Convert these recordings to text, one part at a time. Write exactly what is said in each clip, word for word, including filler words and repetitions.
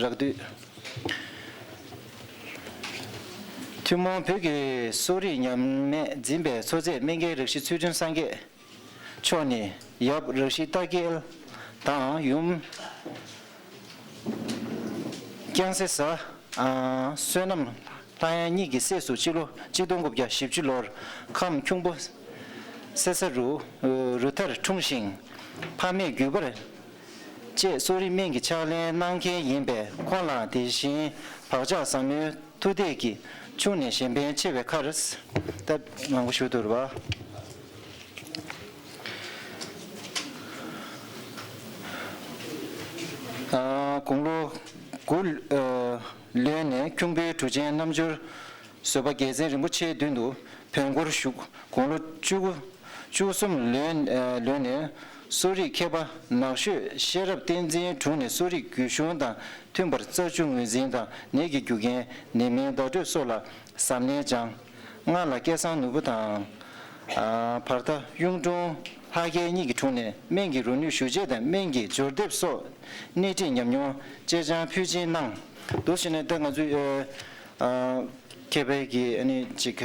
ལག་དུས། ཐུན་མོང་བོད་ཀྱི་གསོ་རིག་ཉམས་མེད་འཛིན་པའི་གཙོ་མཛད་སྨན་རྒྱལ་རག་ཤི་ཚུལ་ཁྲིམས་སངས་རྒྱས་མཆོག་ནི་ཡབ་རག་ཤི་རྟ་རྒྱལ་དང་ཡུམ་རྐྱང་སེ་བཟའ་བསོད་ནམས་ལྷ་དབྱངས་གཉིས་ཀྱི་སྲས་སུ་སྤྱི་ལོ་གཅིག་སྟོང་དགུ་བརྒྱ་བཞི་བཅུ་ལོར་ཁམས་ཁྱུང་པོ་སེ་ས་རུ་རུ་ཐར་འཁྲུངས་ཤིང་། ཕ་མས་རྒྱུད་པར་བཅས་གསོ་རིག་སྨན་གྱི་ཕྱག་ལེན་གནང་མཁན་ཡིན་པས། ཁོང་ལ་དེ་བཞིན་བག་ཆགས་ཟབ་མོའི་ཐུགས་འདེགས་ཀྱིས་ཆུང་ནས་གཞན་ཕན་ཆེ་བའི་ཁར། ད་མང་པོ་ཞུ་འདུག་ར་བ། ཨ། དགུང་ལོ་དགུ་ལོན་ནས་ཁྱུང་པོའི་གྲུ་ཆེན་རྣམ་འབྱོར་བཟོད་པ་རྒྱལ་མཚན་རིན་པོ་ཆེའི་མདུན་དུ་བོན་སྐོར་ཞུགས། དགུང་ལོ་བཅུ་དགུ་བཅུ་གསུམ་ལོན་ལོན་ནས་གསོ་རིག་མཁས་པ་ནགས་ཤོད་ཤེས་རབ་བསྟན་འཛིན་དྲུང་ནས་གསོ་རིག་རྒྱུད་གཞུང་དང་མཐུན་པར་རྩ་ཆུ་ངོས་འཛིན་དང་ནད་ཀྱི་རྒྱུ་རྐྱེན་ནད་སྨན་བརྡ་སྤྲོད་སོགས་ལ་ཟབ་གནད་སྦྱངས། སྔགས་ལ་སྐལ་བཟང་ནོར་བུ་དང་། ཨ། བར་ཐག་གཡུང་དྲུང་ལྷ་རྒྱལ་གཉིས་ཀྱི་དྲུང་ནས་སྨན་གྱི་རོ་ནུས་ཞུ་བྱེད་དང་སྨན་གྱི་སྦྱོར་སྡེབ་སོགས་སྣེ་ཁྲིད་ཉམས་མྱོང་ཅེ་སྤྱང་ཕུལ་ཆེན་གནང་འདུག་ཟེར་ནས། ད་ང་ཚོའི་ཨ། མཁས་པའི་གི་ཨ་ནི་ཅིག་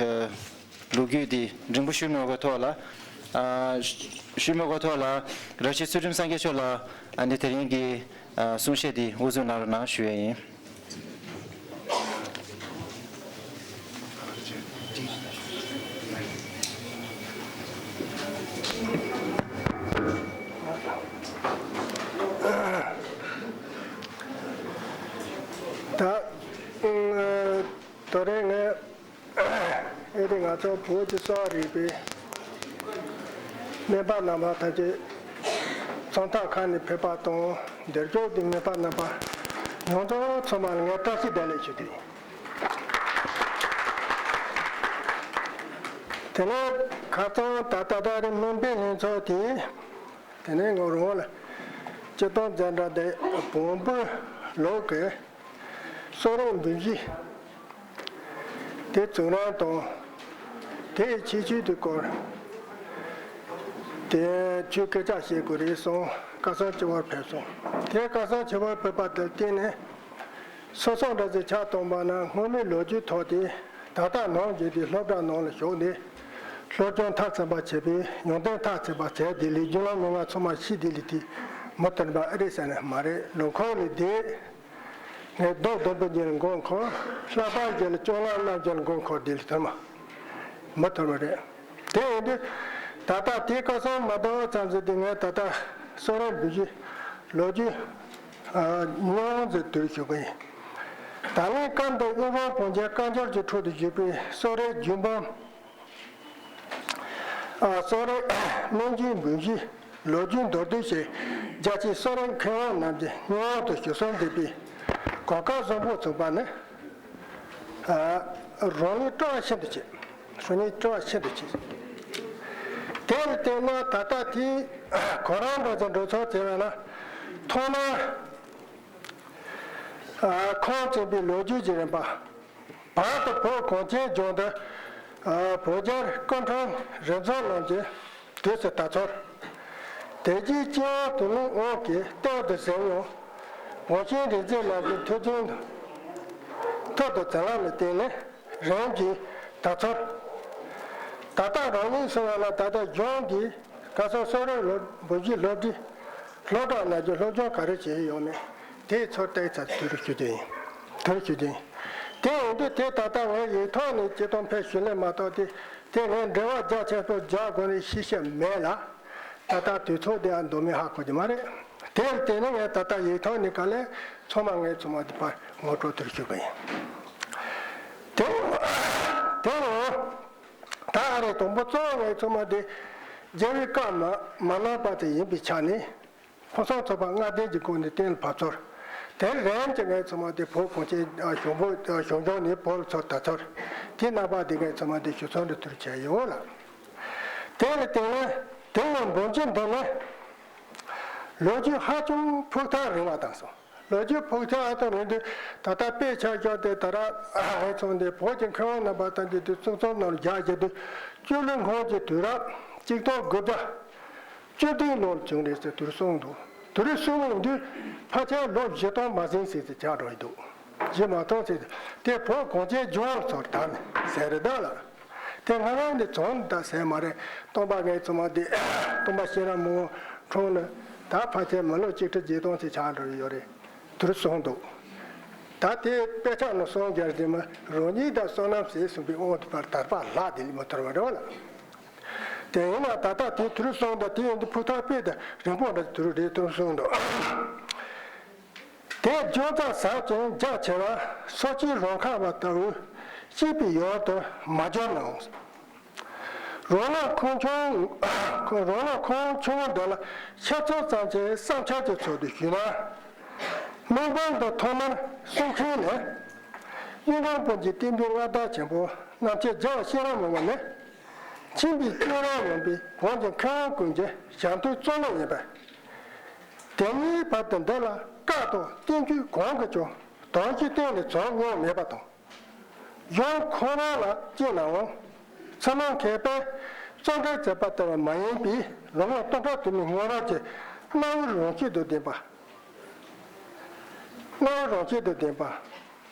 ལོ་རྒྱུས་འདི་འབྲིང་པོ་ཞུ་མི་དགོས་ཐོག་ལ། ཨ། ཞུ་མི་དགོས་ཐོག་ལ་རག་ཤི་ཚུལ་ཁྲིམས་སངས་རྒྱས་མཆོག་ལ་ཨ་ནི་དེ་རིང་གི་ཨ། གསུང་བཤད་འདི་དབུ་འཛུགས་གནང་རོགས་གནང་ཞུ་ཡས་ཡིན། ད་ཨ། དེ་རིང་ངས་ཨེ་རེད། ང་ཚོ་བོད་ཀྱི་གསོ་བ་རིག་པའི་སྨན་པ་རྣམ་པ་ཐམས་ཅད་ཚོགས་ཐེངས་ཁག་ནས་ཕེབས་པ་དང་། འདིར་བཞུགས་ཀྱི་སྨན་པ་རྣམ་པ་ཡོངས་རྫོགས་ཚང་མ་ལ་ངས་བཀྲ་ཤིས་བདེ་ལེགས་ཞུ་རྒྱུ་ཡིན། དེ་ནས་ཁ་སང་ད་ལྟ་ད་རེས་སྨན་པའི་ལྷན་ཚོགས་དེ། དེ་ནས་ང་རང་ལ་སྤྱིར་བཏང་འཛིན་གྲྭ་དེ་བོན་པོའི་ལུགས་ཀྱི་གསོ་རིག་འབུལ་གཞི་དེ་བཙུགས་རིམ་དང་། དེའི་ཁྱད་ཆོས་དེ་སྐོར་དེ་ཁྱོད་སྐད་ཆ་བཤད་དགོས་རེད་གསུངས། ཁ་སང་སྤྱི་བོར་ཕེབས་སོང་། དེ་ཁ་སང་སྤྱི་བོར་ཕེབས་པ་དེར་བརྟེན་ནས། སོ་སོ་འདྲ་ཚོས་ཆ་བཏང་པ་ན་སྔོན་མའི་ལོ་རྒྱུས་ཐོག་དེ་ད་ལྟ་ནམ་རྒྱུན་དེ་སློབ་གྲྭ་ནང་ལ་ཞུགས་ནས་སློབ་སྦྱོང་མཐར་ཕྱིན་པ་བྱས་པའི་ཡོན་ཏན་མཐར་ཕྱིན་པ་བྱས་དེ་ལས་རྒྱུན་ལམ་མི་ང་ཚང་མ་ཤེས་དེ་ལས་དེ་མུ་མཐུད་པ་ཨེ་རེད་ཟེར་ན་མ་རེད། ལོ་འཁོར་ལས་དེ་ངས་རྡོ་སྡོང་པོ་རྒྱན་མགོ་འཁོར། ལྷག་པར་རྒྱན་ལ་སྤྱང་ལམ་རྣམ་རྒྱལ་མགོ་འཁོར་དེ་ལས་དོན་མ་མུ་མཐུད་པ་རེད། དེ་ཡིན་དུས་ད་ལྟ་དེ་ཁ་སང་མ་འདང་བ་ཙམ་ཟིག་དེ་ངས་ད་ལྟ་གསོ་རིག་འབུལ་གཞི་ལོ་རྒྱུས་ཨ། ཉུང་ཙམ་བསྡུས་ཞུ་གི་ཡིན། ད་ལན་སྐབས་འདིར་དབུ་འཕང་བོན་བརྒྱུད་བཀའ་འགྱུར་གྱི་ཁྲོད་དུ་བཞུགས་པའི་གསོ་རིག་རྒྱུད་འབུམ། ཨ། གསོ་རིག་སྨན་རྒྱུད་འབུལ་གཞི་ལོ་རྒྱུས་མདོར་བསྡུས་ཤིག་རྒྱལ་སྤྱིའི་གསོ་རིག་མཁས་དབང་རྣམས་ཀྱིས་སྙན་དུ་ཞུ་གསོལ་འདེབས་པའི་གོ་སྐབས་བཟང་པོ་བྱུང་པ་ནི། ཨ། རང་ཉིད་སྤྲོ་བ་ཤིན་ཏུ་ཆེ། རང་ཉིད་སྤྲོ་བ་ཤིན་ཏུ་ཆེ། དེར་བརྟེན་ནས་ད་ལྟ་དེའི་ཁོ་རང་འདྲ་ཚོ་འགྲོ་ཚོགས་བྱས་པ་ན། ཐོག་མར་ཨ། ཁོང་བཙུན་པའི་ལོ་རྒྱུས་ཀྱི་རིམ་པ། བར་དུ་བོད་གངས་ཅན་ལྗོངས་འདི་ཨ། བོད་རྒྱལ་སྐུ་ཕྲེང་རིམ་བྱོན་རྣམས་ཀྱི་དུས་སུ་དར་ཚུལ། དེ་རྗེས་སྤྱི་ཡོངས་དུ་མའི་དབང་གིས་གཏན་དུ་ཟིན་ཡང་། བོན་གཤེན་རིག་འཛིན་རྣམས་ཀྱི་ཐུགས་འདུན་མཐུ་དང་བྱིན་རླབས་ལ་བརྟེན་ནས་རིམ་གྱིས་དར་ཚུལ། ད་ལྟ་རང་ཉིད་གསུངས་པ་ལ་ད་ལྟ་གཞུང་གིས་ཁ་སང་གསོ་རིག་སློབ་འབུལ་གཞི་སློབ་ཁྲིད་སློབ་གྲྭ་ནང་བཞིན་སློབ་སྦྱོང་ག་རེ་བྱས་ཡོད་མེད་དེའི་ཚོད་ལྟའི་ཚད་དུས་རུ་ཞུ་རྒྱུ་ཡིན། དུས་རུ་ཞུ་རྒྱུ་ཡིན། དེ་ཡིན་དུས་དེ་ད་ལྟ་ངས་ཡིག་ཐོག་ནས་སྤྱི་བཏང་ཕེབས་ཞུ་ལེ་མ་གཏོགས་དེ་དེ་ངས་འགྲེལ་བ་རྒྱ་ཆེན་པོ་རྒྱག་དགོས་ནས་ཤེས་བྱ་མེད་ལ། ད་ལྟ་དུས་ཚོད་དེ་ཨ་འདོད་མི་ཧ་གོ་གི་མ་རེད། དེར་བརྟེན་ནས་ངས་ད་ལྟ་ཡིག་ཐོག་ནས་ག་ལས་ཚང་མ་ངས་ཚང་མ་དེ་པར་ངོ་སྤྲོད་དུ་ཞུ་གི་ཡིན། དེ་དེ་ཡང་ད་ཨ་རེ་དང་པོ་གཙོ་བོ་ངས་ཚང་མ་དེ་རྒྱལ་བའི་བཀའ་མ་མ་གནང་བ་དེ་ཡིན་པའི་ཆ་ནས། ཕུན་སུམ་ཚོགས་པ་ལྔ་ལྡན་གྱི་སྒོ་ནས་གཏན་ལ་ཕབ་ཚུལ། དེར་རིམ་གྱིས་ངས་ཚང་མ་དེ་བོད་གངས་ཅན་ཞང་བོད་ཞང་ཞུང་ནས་བོད་ལ་ཚུར་དར་ཚུལ། དེའི་རྣམ་པ་དེ་ངས་ཚང་མ་དེ་ཞུ་ཚུལ་འདི་ཐུར་བྱས་ཡོད་ལ། དེ་ལ་བརྟེན་ནས་དེ་ཡང་འབུམ་གྱི་འདི་ནི་ལོ་རྒྱུས་ཧ་ཅང་ཕུགས་ཐག་རིང་བ་དང་སོང་། ལོ་རྒྱུས་ཕུགས་ཐག་ཧ་ཅང་རིང་དུས་ད་ལྟ་དཔེ་ཆ་བཞག་སྟེ་ད་ར་ཧེ་ཚང་དེ་བོད་ཀྱི་མཁས་དབང་རྣམ་པ་དང་དེ་དུས་གཙུག་ཚང་ནང་རྒྱ་བཞི་དུས་སྤྱི་ལོའི་སྔོན་གྱི་དུས་རབས་གཅིག་སྟོང་དགུ་བརྒྱ་བཅུ་བདུན་ལོར་བྱུང་རེད་ཟེར་དུས་གསུངས་འདུག། དེ་རིང་གསུང་ཡོང་དུས་ཕལ་ཆེར་ལོ་བཞི་སྟོང་མ་ཟིན་ཟིན་ཙམ་ཆགས་འགྲོ་ཡི་འདུག་བཞི་མ་སྟོང་ཟིན་ཙམ། དེ་བོད་གངས་ཅན་ལྗོངས་ཚོར་དར་ནས་ཟེར་རེད་ད་ལ། དེ་ང་རང་ནི་རྫོང་ད་ཟེར་མ་རེད། སྟོན་པ་ངའི་ཚོ་མ་དེ་སྟོན་པ་ཤེས་རབ་མང་པོ་འཁྲུངས་ནས་ད་ཕལ་ཆེར་མི་ལོ་གཅིག་ཁྲི་བརྒྱད་སྟོང་ཙམ་ཆགས་འགྲོ་ཡི་ཡོད་རེད། དེ་རིང་གསུང་འདུག་ད་དེ་དཔེ་ཆ་ནང་གསུང་རྒྱུ་དེ་མ་རང་ཉིད་དང་བསོད་ནམས་ཟད་གསུངས་པའི་དབང་དུ་བར་དར་པ་ལྷ་དེ་ལས་མ་ཐར་བ་རེད་བ་ལ། དེ་ཡིན་ན་ད་ལྟ་དེ་དུས་སོང་དང་དེ་ཡིན་དུས་ཕུ་ཐག་དཔེ་དང་རིང་པོ་འདྲ་དུས་རེད་དུས་སོང་དང་། དེ་འཇོན་ཐང་ཟབ་ཅིང་རྒྱ་ཆེ་བ་སོ་སྐྱེའི་རང་ཁ་བ་ལྟ་བུ་སྐྱེས་པའི་ཡུལ་དུ་མ་འབྱོར་ནའང་། རང་ལ་ཁོང་ཆུང་རང་ལ་ཁོང་ཆུང་ངུ་འདི་ལ་ཤ་ཚ་ཙམ་གྱི་བསམ་འཆར་གྱི་ཚུལ་དུ་ཞུས་ན། དམིགས་འབེན་དུ་ཐོག་མར་གསུང་མཁན་ནི། གཡུང་དྲུང་བོན་གྱི་བསྟན་པའི་མངའ་བདག་ཆེན་པོ་རྣམ་མཁྱེན་རྒྱལ་བ་ཤེས་རབ་མང་པོ་ནི། མཁྱེན་པའི་སྐྱེས་རབས་ཡིན་པས་བོན་གྱི་མཁས་དབང་ཀུན་གྱི་ཞབས་འདེགས་གཙོ་བོ་ཡིན་པས། དེ་ཉིད་བར་དུ་འདི་ལ་བཀའ་དང་བསྟན་བཅོས་གང་གིས་ཀྱང་དོན་གྱི་སྟེང་ནས་བྱུང་མྱོང་མེད་པ་དང་། གཞུང་ཁོ་རང་ལ་དཔྱད་ནའང་། ཚུལ་མང་མཁས་པས་རྩོམ་སྒྲིག་མཛད་པ་ལྟ་བུ་མ་ཡིན་པའི་ལམ་ལུགས་སྟོང་ཕྲག་དུ་མའི་སྔོན་རབས་ཀྱི་རྣམ་དབྱེ་རང་བཞིན་དུ་ལྡན་པ། རྣམ་དབྱེ་རང་བཞིན་དུ་ལྡན་པ།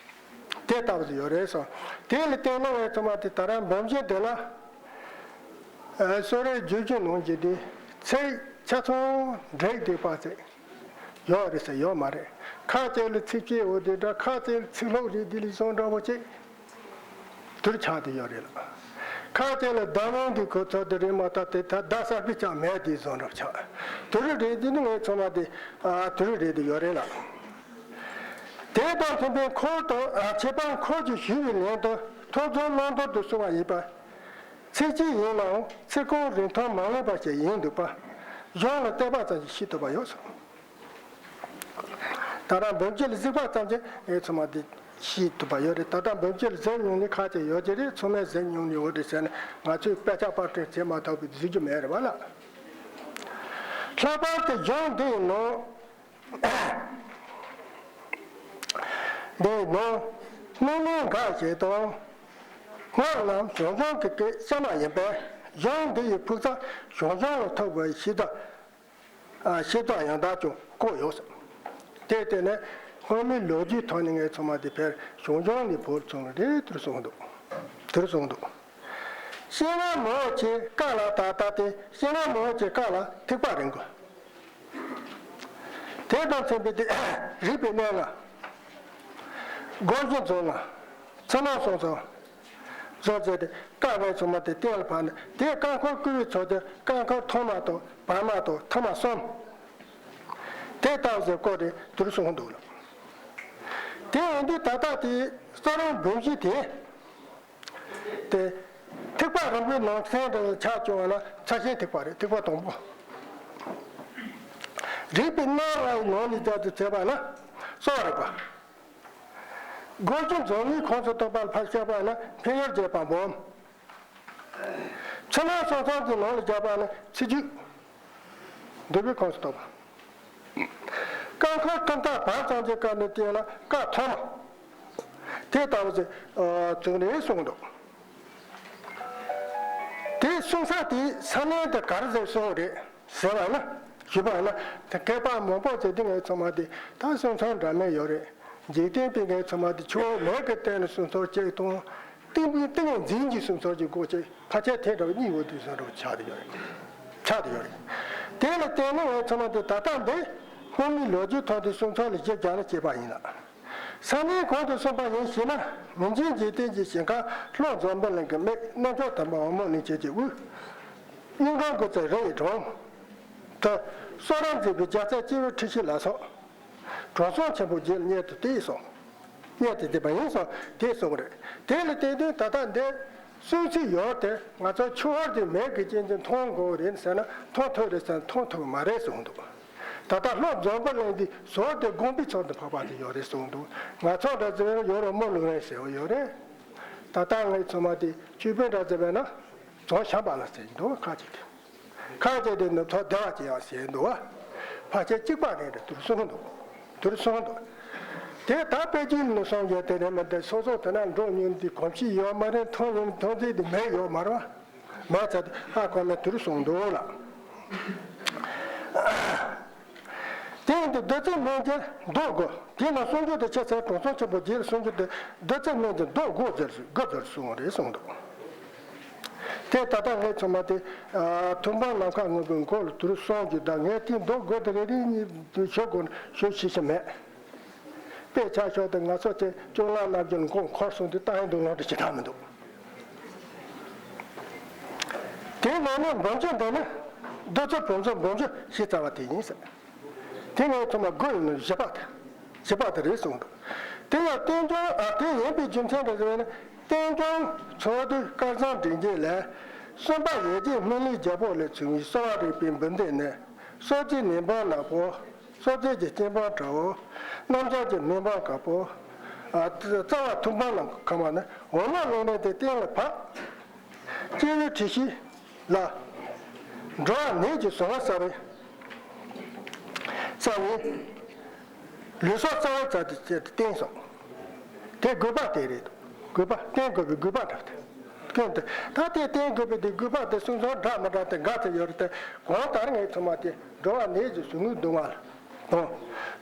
དེ་ལྟ་བུ་ཡོད་རེད་སོ། དེ་ལ་བརྟེན་ནས་ངས་ཚང་མ་དེ་ད་རང་འབུམ་རྒྱས་དེ་ལ། ཨ། གསོ་རིག་བརྗོད་བྱའི་ནང་གི་དེ་ཚིག་ཆ་ཚང་འགྲིག་བསྡད་པ་ཚིག་ཡོད་རེད་ཟེར་ཡོད་མ་རེད། ཁ་ཅིག་ལ་ཚིག་བཅད་འོ་དེ་འདྲ། ཁ་ཅིག་ལ་ཚིག་ལྷུག་རེད་དེ་ལས་བཟང་འདྲ་བོ་ཅིག་དུར་ཆགས་དེ་ཡོད་རེད་ལ། ཁ་ཅིག་ལ་བརྡ་མིང་དེ་གོ་ཚོད་དེ་རེད་མ་གཏོགས་དེ་ད་བརྡ་གསར་པའི་ཅང་མེད་དེ་བཟང་འདྲ་བོ་ཆགས། དུར་རེད་དེ་ནི་ངས་ཚང་མ་དེ་ཨ་དུར་རེད་དེ་ཡོད་རེད་ལ། དེ་དང་མཐུན་པའི་འཁོར་དང་། ཨ། ཁྱད་པར་འཁོར་གྱི་ཞུ་བའི་ལན་དུ་ཐོག་རྫོང་བླང་དོར་དུ་གསུངས་པ་ཡིན་པ། ཚིག་གཅིག་ཡིན་ནའང་ཚིག་རྐང་རིང་ཐུང་མ་ངེས་པ་ཞིག་ཡིན་འདུག་པ། གཞུང་ལ་བལྟས་པ་ཙམ་གྱིས་ཤེས་ཐུབ་པ་ཡོད་སོང་། ད་ལྟ་འབུམ་རྒྱས་ལ་གཟིགས་པ་ཙམ་གྱིས་ངས་ཚང་མ་འདི་ཤེས་ཐུབ་པ་ཡོད་རེད། ད་ལྟ་འབུམ་རྒྱས་ལ་གཟིགས་མྱོང་ནི་ཁ་ཅིག་ཡོད་ཀྱི་རེད། ཚང་མས་གཟིགས་མྱོང་ནི་ཡོད་རེད་ཟེར་ན་ང་ཚོས་དཔེ་ཆ་པར་སྐྲུན་བྱེད་མ་ཐུབ་པའི་གཟིགས་རྒྱུ་མེད་རེད་བ་ལ། ལྷག་པར་དུ་གཞུང་འདིའི་ནང་། འདིའི་ནང་སྨོན་ལམ་འགའ་ཞིག་དང་། སྔགས་རྣམས་ཞང་ཞུང་གི་སྐད་གཤའ་མ་ཡིན་པས་གཞུང་འདི་ཡི་ཕུགས་ས་ཞང་ཞུང་ལ་ཐུག་པའི་ཤེས་རྟོགས། ཨ། ཤེས་རྟོགས་ཡང་དག་ཀྱང་བཀོད་ཡོད་ཟེར། དེ་ལྟས་ནས་སྔོན་མའི་ལོ་རྒྱུས་ཐོག་ནས་ངས་ཚང་མ་འདི་ཕར་ཞང་ཞུང་ནས་བོད་ཚུར་རེད་དུར་སོང་འདུག་དུར་སོང་འདུག་ཤེས་རབ་མང་པོ་ཆེ་བཀའ་ལ་ད་ལྟ་དེ་ཤེས་རབ་མང་པོ་ཆེ་བཀའ་ལ་ཐེག་པ་རིམ་དགུ། དེ་དང་མཚུངས་པའི་དེ་རིག་པའི་གནས་ལྔ། སྒོ་བཞི་མཛོད་ལྔ། ཚུལ་ལུགས་གསུང་རྩོམ། བཟོ་མཛད་དེ་བཀའ་ངས་ཚང་མ་དེ་གཏན་ལ་ཕབ་ནས་དེ་བཀའ་འཁོར་བསྐུལ་བའི་ཚུལ་དུ་བཀའ་འཁོར་ཐོག་མ་དང་བར་མ་དང་ཐ་མ་གསུམ། དེ་ལྟ་བུ་ཟེར་བཀོད་དེ་དུར་སོང་འདུག་ལ། དེ་ཡིན་དུས་ད་ལྟ་དེ་གསོ་རིག་འབུམ་བཞི་དེ། དེ། ཐེག་པ་རིམ་པའི་ནང་ཚན་དུ་ཆ་བཅུག་པ་ན་ཕྱག་ཆེན་ཐེག་པ་རེད། ཐེག་པ་དང་པོ། རིག་པའི་གནས་ལྔའི་ནང་ནས་བརྒྱབ་སྟེ་བྱས་པ་ན་གསོ་བ་རིག་པ། སྒོ་བཞི་མཛོད་ལྔའི་ཁོངས་སུ་གཏོགས་པ་ལ་ཕར་བཞག་པ་ན་འཕེལ་ཡུལ་རྒྱས་པ་འབུམ། ཕྱི་ནང་གསང་གསུམ་གྱི་ནང་ལ་བརྒྱབ་པ་ན་ཚིག་བརྒྱད། འདུས་པའི་ཁོངས་སུ་གཏོགས་པ། བཀའ་འཁོར་ཐོག་མཐའ་བར་ཙམ་གྱི་སྐབས་ནས་བལྟས་ན་བཀའ་ཐོག་མ། དེ་ལྟ་བུ་ཞིག་བཙུགས་ནས་གསུངས་འདུག་དེ་གསུང་ས་དེ་ས་གནས་དེ་ག་རེ་ཟེར་གསུངས་རེད་ཟེར་བ་ན། ཞུས་པ་ན་དེ་མཁས་པ་མང་པོ་ཅིག་དེ་ངས་ཚང་མ་དེ་ད་གསུང་ཚང་འདྲ་མིན་ཡོད་རེད། འཇིག་རྟེན་པའི་ངས་ཚང་མ་དེ་ཆུ་བོ་ལས་ཀྱི་སྟེང་ནས་གསུང་ཚོགས་གཅིག་དང་། ཏིང་ངེ་འཛིན་གྱི་གསུང་ཚོགས་ཀྱི་སྒོ་གཅིག་ཕལ་ཆེར་དེ་འདྲ་བ་གཉིས་འོ་དུས་སུ་འདྲ་བ་ཆགས་བསྡད་ཡོད་རེད། ཆགས་བསྡད་ཡོད་རེད། དེ་ལ་བརྟེན་ནས་ངས་ཚང་མ་དེ་ད་ལྟ་འདི་སྔོན་མའི་ལོ་རྒྱུས་ཐོག་ཏུ་གསུང་ཚོགས་ལ་གཞི་བཞག་ནས་བྱས་པ་ཡིན་ལ། ས་གནས་གང་དུ་གསུངས་པ་ཡིན་ཞེ་ན། མི་མཇེད་འཇིག་རྟེན་གྱི་ཞིང་ཁམས་ལྷོ་འཛམ་བུ་གླིང་གི་སྨད་རྣམ་ཅོག་དམ་པ་འོལ་མོ་གླིང་བྱེད་ཀྱི་དབུས། གཡུང་དྲུང་འགོ་བཙུགས་རི་ཡི་གྲོང་དུ། གསུང་རབ་མཛད་པའི་རྒྱལ་སྲས་སྤྱི་བོའི་ཁྲི་ཤེས་ལ་སོགས། དྲང་སྲོང་ཆེན་པོ་རྗེ་ལ་སྙན་དུ་དེ་ཡིས་གསུངས། སྙན་དུ་བསྡུས་པ་ཡིན་གསུངས་དེ་གསུངས་རེད། དེ་ལ་བརྟེན་དུས་ད་ལྟ་འདི་གསུང་ཚིག་ཡོད་དེ་ང་ཚོ་ཆུ་བར་དུ་མིག་གིས་ཅི་འདྲ་མཐོང་དགོས་རེད་ཟེར་ན་མཐོང་ཐུབ་རེད་ཟེར་ན་མཐོང་ཐུབ་མ་རེད་གསུངས་འདུག་ད་ལྟ་ལྷོ་འཛམ་བུ་གླིང་འདི་ཟུར་དེ་དགོན་པའི་ཚོགས་འདུ་འཕགས་པ་དེ་ཡོད་རེད་གསུངས་འདུག་ང་ཚོ་འདྲ་ཟེར་ཡོད་རེད། མོ་ལུག་རེད་ཟེར་བ་ཡོད་རེད། ད་ལྟ་ངའི་ཚོ་མ་དེ་ཆོས་དཔོན་འདྲ་ཟེར་བས་ན་རྫོང་བྱམས་པ་ལ་ཟེར་གྱི་འདུག་ཁ་ཅིག་གིས། ཁ་ཅིག་དེ་ནུབ་ཕྱོགས་བདེ་བ་ཅན་ཡང་ཟེར་འདུག་བ། ཕལ་ཆེར་གཅིག་པ་རེད་དུར་སོང་འདུག་དུར་སོང་འདུག་དེ་ད་དཔེ་ཅིག་ནི་སངས་རྒྱས་དེ་རེད་མི་འདི་སོ་སོ་དེ་ན་འགྲོ་མྱོང་དེ་གོམས་གཤིས་ཡོད་མ་རེད། མཐོང་མྱོང་མཐོང་ཚད་དེ་མེད་ཡོད་མ་རེད་བ། མེད་ཚད་ཨ་ཁོ་ན་དུར་སོང་འདུག་ལ། དེ་ཡིན་དུས་བདུད་རྩི་སྨན་གྱི་མདོ་དགུ། དེ་ལ་གསུང་རྒྱུན་དུ་ཆེ་ཚད་དྲང་སྲོང་ཆེན་པོ་རྗེ་ལ་གསུང་རྒྱུན་དུ་བདུད་རྩི་སྨན་གྱི་མདོ་དགུ་ཟེར་དགུ་ཟེར་གསུངས་པ་རེད་གསུངས་འདུག་དེ་ད་ལྟ་ངས་ཚང་མ་དེ་ཐུབ་དབང་ནམ་མཁའ་སྔོན་པོའི་མགུར་ལ་དུར་གསུང་རྒྱུ་དང་ངས་དེའི་མདོ་དགུ་དེ་རེ་རེ་གཉིས་ཞུ་དགོས་ན་ཞུ་ཤེས་ཀྱི་མེད། དཔེ་ཆ་ཤོག་དེ་ང་ཚོ་དེ་སྤྱོད་ལམ་རྣམ་འགྱུར་མགོ་འཁོར་སོང་དུས་ད་ཡིན་འདུག་ལོང་དུ་ཞེ་དྲག་མི་འདུག་དེའི་ནང་ནས་འབུམ་ཆུ་འདི་ནི་བདུད་རྩི་བུམ་ཆུ་འབུམ་ཆུ་ཞེས་བྱ་བ་དེ་ཡིན་ཟེར། དེ་ངས་ཚང་མ་དགུ་ཡིན་ནོ་བཞི་པ་དེ་བཞི་པ་དེ་རེད་གསུངས་འདུག་དེ་ཡང་བསྟན་སྐྱོང་ཨ་དེ་ཡིན་པའི་རྒྱུ་མཚན་དེ་ཟེར་བས་ན་བསྟན་སྐྱོང་ཚོགས་འདུའི་སྐལ་བཟང་མགྲིན་རྒྱལ་ལས། གསུམ་པ་ཡེ་རྒྱས་སྨིན་ལུས་རྒྱལ་པོ་ལས་བྱུང་བའི་གསོ་བ་རིག་པའི་འབུལ་འདེབས་ནི། གསོ་རྩི་ནད་འབུམ་ནག་པོ། གསོ་རྩི་གི་སྐྱེམས་འབུམ་དྲག་པོ། རྣམ་སྦྱོར་གྱི་སྨན་འབུམ་དཀར་པོ། ཨ་རྩ་བ་ཐུགས་འབུམ་ནང་ཁ་མ་ནི་འོ་མ་རླུང་རིམས་དེ་གཏན་ལ་ཕབ། སྐྱེ་བོའི་དྲི་ཞིམ་ལ། འགྲོ་བ་ནད་ཀྱི་ཟུག་རྔུ་བསལ་བའི། བསལ་བའི། ལུས་སྲོག་རྩ་བའི་རྩ་དེ་བསྟན་སོང་། དེ་དགོས་པ་དེ་རེད། དགོས་པ་བསྟན་དགོས་པའི་དགོས་པ་འདྲ་སྟེ། ཀུན་ཏུ་ད་དེ་བསྟན་དགོས་པའི་དེ་དགོས་པ་དེ་གསུང་ཚོར་འདྲ་མི་འདྲ་དེ་འགའ་དེ་ཡོད་རེད་དེ། གང་ལྟར་ངས་ཚང་མ་དེ་འགྲོ་བ་ནད་ཀྱི་ཟུག་རྔུ་གདུང་བ་ལ་དང་།